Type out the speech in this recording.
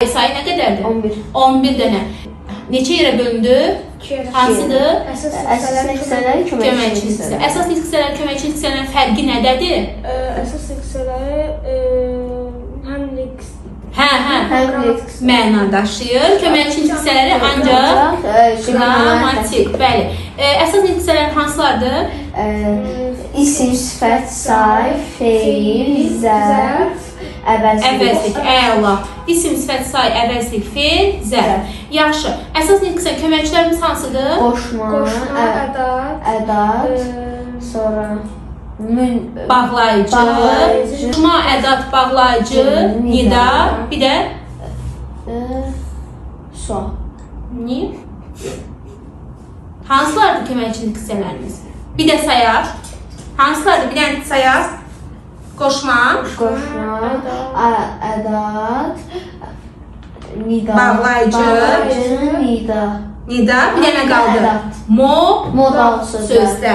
Sayı nə qədərdir? 11. 11 dənə. Neçə yerə bölündü? Hansıdır? Əsas Əsas hissələri Köməkçi köməkçi hissə. hissələri. Əsas nitq hissələri, köməkçi hissələrin fərqi nədədir? Əsas hissələri həm leks Hə, hə. Həm nitq Məna daşıyır. Köməkçi hissələri ancaq qrammatik. Bəli. Əsas nitq hissələri hansılardır? İsim, sifət, say, feil, zərf, əvəzlik. Əvəzlik. Əla. İsim, sifət, say, əvəzlik, feil, zərf. Yaxşı. Əsas nitq hissə köməkçilərimiz hansıdır? Qoşma, qoşma, ədat, ədat, sonra mün Bağlayıcı, Bağlayıcı. qoşma, ədat, bağlayıcı, nida, Nida. bir də sual. ni. Hansılardır köməkçi nitq hissələrimiz? Bir də sayaq. Hansılardır? Bir dənə sayaq. Qoşma, Qoşma, ədat, nida, Bağlayıcı. bağlayıcı, nida, nida, bir dənə qaldı. Ədat. Mo Modal sözlər. sözlər.